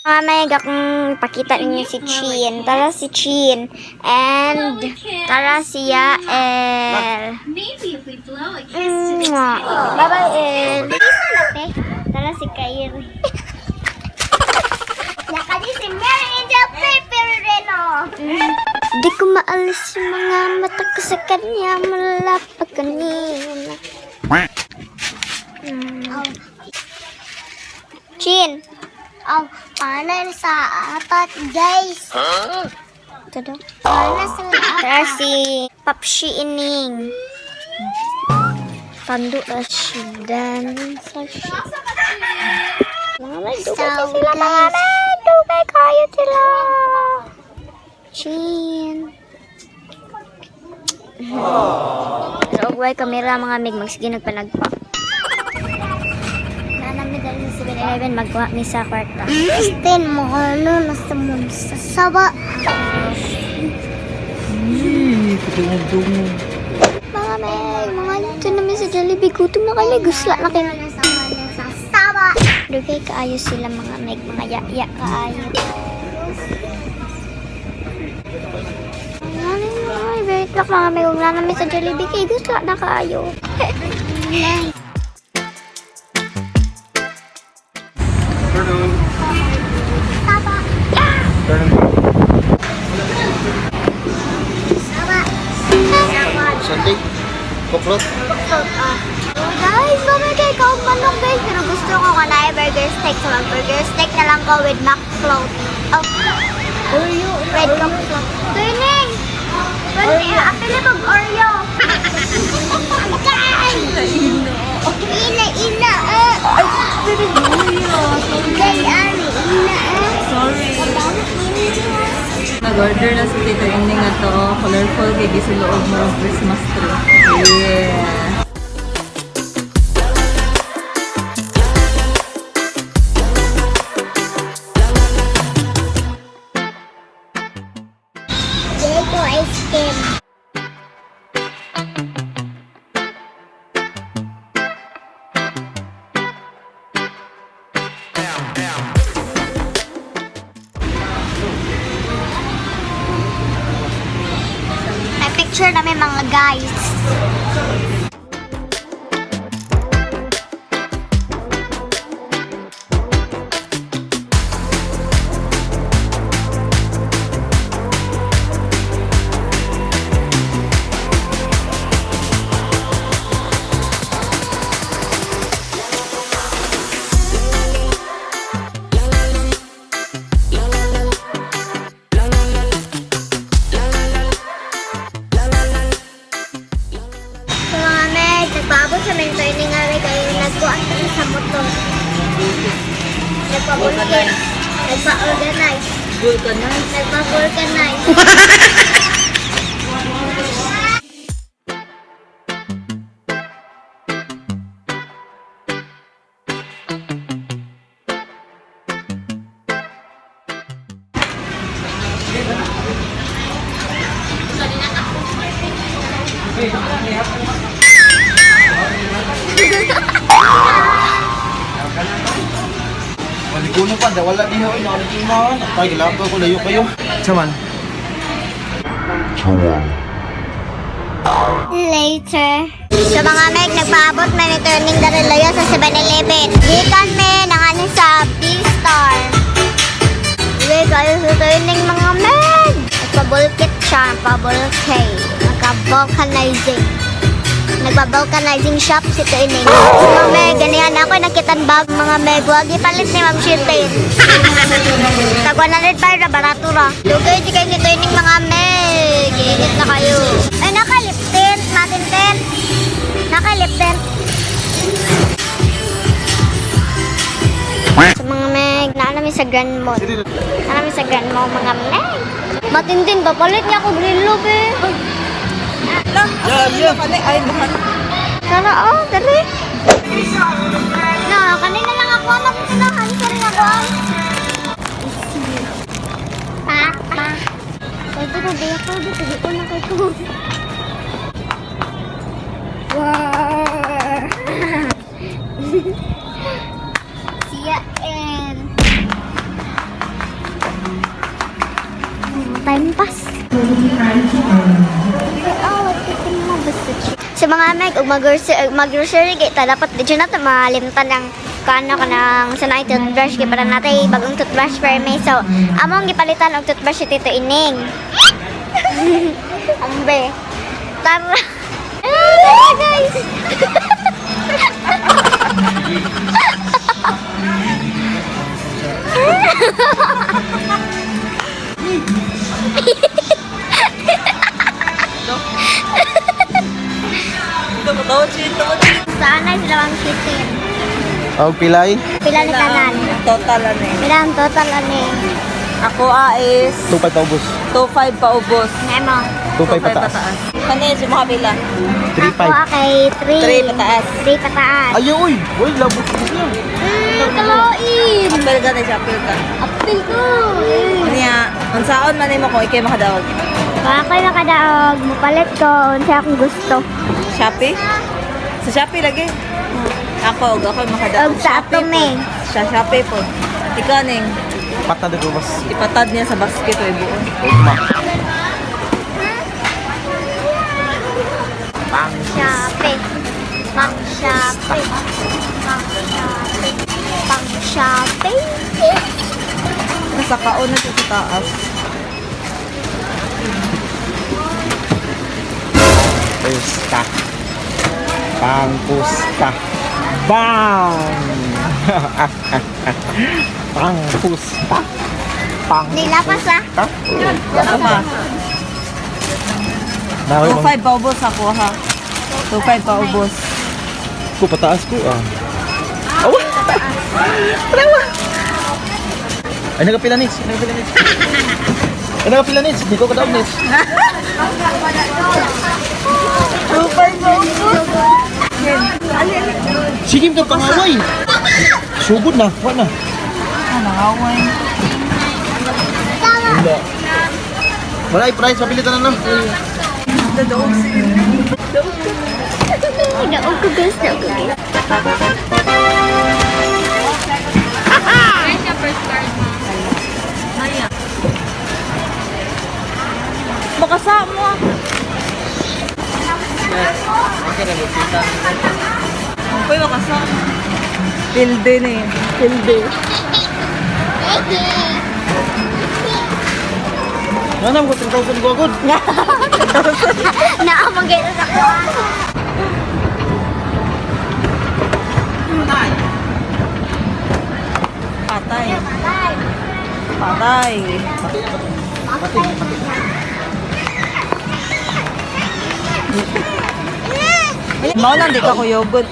Mga meg, akong pakita ninyo si Chin. Tara si Chin. And tara si Yael. Maybe if we blow a kiss to the Mwah. Bye-bye, El. Tara si Kairi. Nakadi si Mary Angel Pepe Reno. Di ko maalis yung mga mata ko sa kanya mula pa kanina. Chin. Oh, paano sa apat, guys? Ito daw. Paano sa apat? Tara si Papshi Ining. Pando na si Dan sa siya. Mga may dugay So, sila, mga guys. may dugay kayo sila. Chin. Pero ugway kamera mga mig, magsige nagpanagpa. Nanami dali sa 7-Eleven, magkuha mi sa kwarta. Justin, mga ano, nasa mun sa saba. Mga meg, mga dito namin sa Jollibee, gutom na kayo, gusla na kayo. Nasa mun sa saba. Dugay kaayo sila mga meg, mga ya-ya kaayo. Ay, very luck mga meg, wala namin sa Jollibee kay gusla na kaayo. Saba. Saba. Saba. Sunday? Koklot? Oh, guys, bumili kay kaong manok guys. Pero gusto ko kanay burger steak. So mag burger steak na lang ko with mac float. Oh. Oreo. Red mac float. Tuning! Pwede, apili kog Oreo. Ina, ina, eh. Kay ani, ina, eh. Sorry. Nag-order na si Tita Ining nga to. Colorful kay gisiluog mo ang Christmas tree. Yeah. Jeko ice cream. May picture namin mga guys. So mga meg, nagpaabot sa mentor ni nga rin kayo nagkuhan kami sa motor. Nagpa-vulcan. Nagpa-organize. Vulcanize. Nagpa-vulcanize. Maliguno pa, wala di ho, nakalimutan. Ay, gilabot ko, layo kayo. Saman. Later. So mga meg, nagpaabot man ni turning darilayo sa 7-Eleven. Gikan me, nanganin sa B-Star. Uy, kayo sa turning mga meg. Nagpa-bulkit siya, nagpa-bulkay. Nagka-vulcanizing. Nagpa-vulcanizing shop si Tuining. Mga meg, ganihan ako nakitan bag mga meg. Wag ipalit ni Ma'am Shirley. Tag 105 na barato ra. Lugay di kayo si Tuining mga meg. Init na kayo. Ay, naka-lip tint. Matintin. Naka-lip tint. Sa mga meg, naanami sa Grand Mall. Naanami sa Grand Mall mga meg. Matindin ba? Palit niya ako green lobe. eh. Yeah, yeah. Ay, mahal. Tara, oh, dali. Na, kanina lang ako matitinahan. Sorry ako. Papa. Pwede ko, di ako, di ko na kay ko. Wow. Siya and Time pass. Oh, sa mga meg ug mag-grocery kay ta dapat di na ta malimtan ng kuano kanang sa naay toothbrush kay para natay bagong toothbrush per may. So, among gipalitan og toothbrush si Tito Ining. Ambe. Tara. Ah, guys. Sana sila ang chicken. Og pilay? Pila ni tanan? Total ano eh. Pila ang total ani? Ako ah is 2.5 paubos. 2.5 paubos. Nemo. 2.5 pataas. Kani si mga pila? Ako 3.5. kay 3. 3 pataas. 3 pataas. Ayaw, uy! Uy, labot ko siya. Kaloin! Apel ka na siya, apel ka. Apil ko! Niya, unsaon man nimo kung ikay makadaog? Kung ako'y makadaog, mupalit ko unsa akong gusto. Shopee? Sa Shopee lagi. Ako, og ako makadaog. Og sa Shopee Atome. po. Sa Shopee po. Ikaw ning Patad ko bas. ipatad niya sa basket o ibuo. Ugma. Shopee. Pang Shopee. Pang Shopee. Pang Shopee. Nasa kaon na siya sa taas. Pusta. Pangpusta. Bang! Pangpusta. Pang. Nilapas ah. Tama. Nakoy 2.5 paubos ako ha. 2.5 paubos. ko pataas ko ah. Awa. Awa. Ay nagapila nits, ay nagapila nits. Ay nagapila nits, di ko kadaog nits. 2.5 paubos. Sige ka pangaway. Sugod na, wa na. Ah, nangaway. Wala. Wala ay price, papilitan na lang. Dadaog si Daog ko guys, daog ko guys. Baka sa mo ah. Uy, baka sa. Pilde na eh. Pilde. Nanam ko 3,000 ko agad. Naamang gano'n ako. Patay. Patay. Mao lang di ka kuyogod.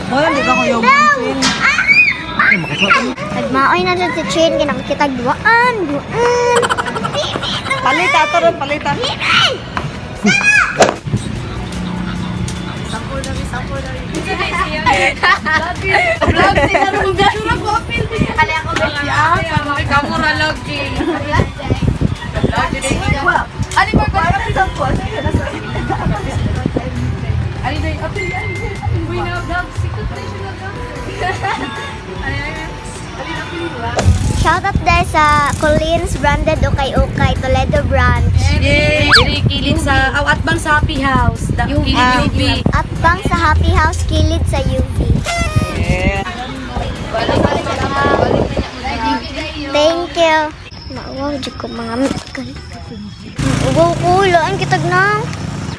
Mao lang di ka kuyogod. Nagmaoy na dyan si Chin, ginakita duaan, duaan. Palita ato ron, palita. Shoutout dahil sa Collins Branded Ukay Ukay Toledo Branch. Diri kilid sa aw atbang sa Happy House, da, kilid UV. At bang sa Happy House Kilid sa UV. Thank you. Nauwaw, di ko mga mikay. Nauwaw ko, laan kitag na.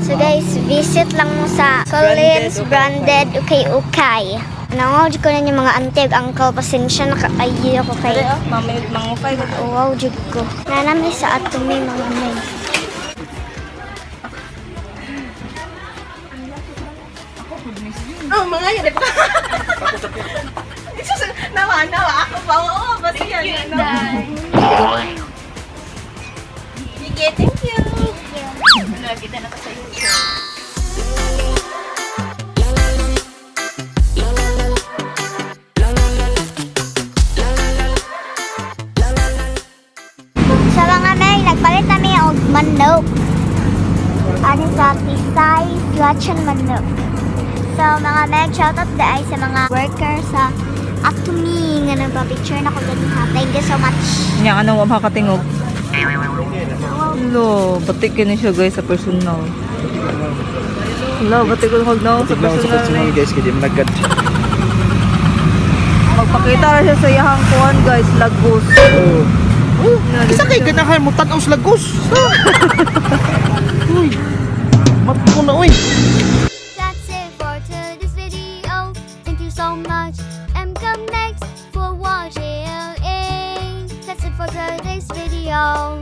So guys, visit lang mo sa Collins Branded Ukay Ukay. Nauwaw, di ko na yung mga auntie ug uncle. Pasensya na kaayo ko kay. Mamay mangupay ko. Nauwaw, di ko. Nanami sa atumi mga may. Oh, mga yun. Pa. Nawa, nawa. Ako pa. Oo, basta yan. Sige, thank you. Sa mga may, nagpalit kami og manok. Ano sa Tisay Lechon Manok. So mga meg, shoutout ay sa mga worker sa Atumi nga nagpa-picture na ko ganun ha. Thank you so much. Nya ano wa makatingog. Hello, batik kini siya, guys, sa personal. Hello, batik ko na sa Tignan ko sa personal. personal, Eh. guys, kaya di managad. Magpakita ra siya sa iyahang kuan, guys, lagos. Oh. Oh, isa kay ganahan mo tan-aw sa lagos. Uy. Matko na uy. That's it for today's video. Thank you so much. And come next for watching. That's it for today's video.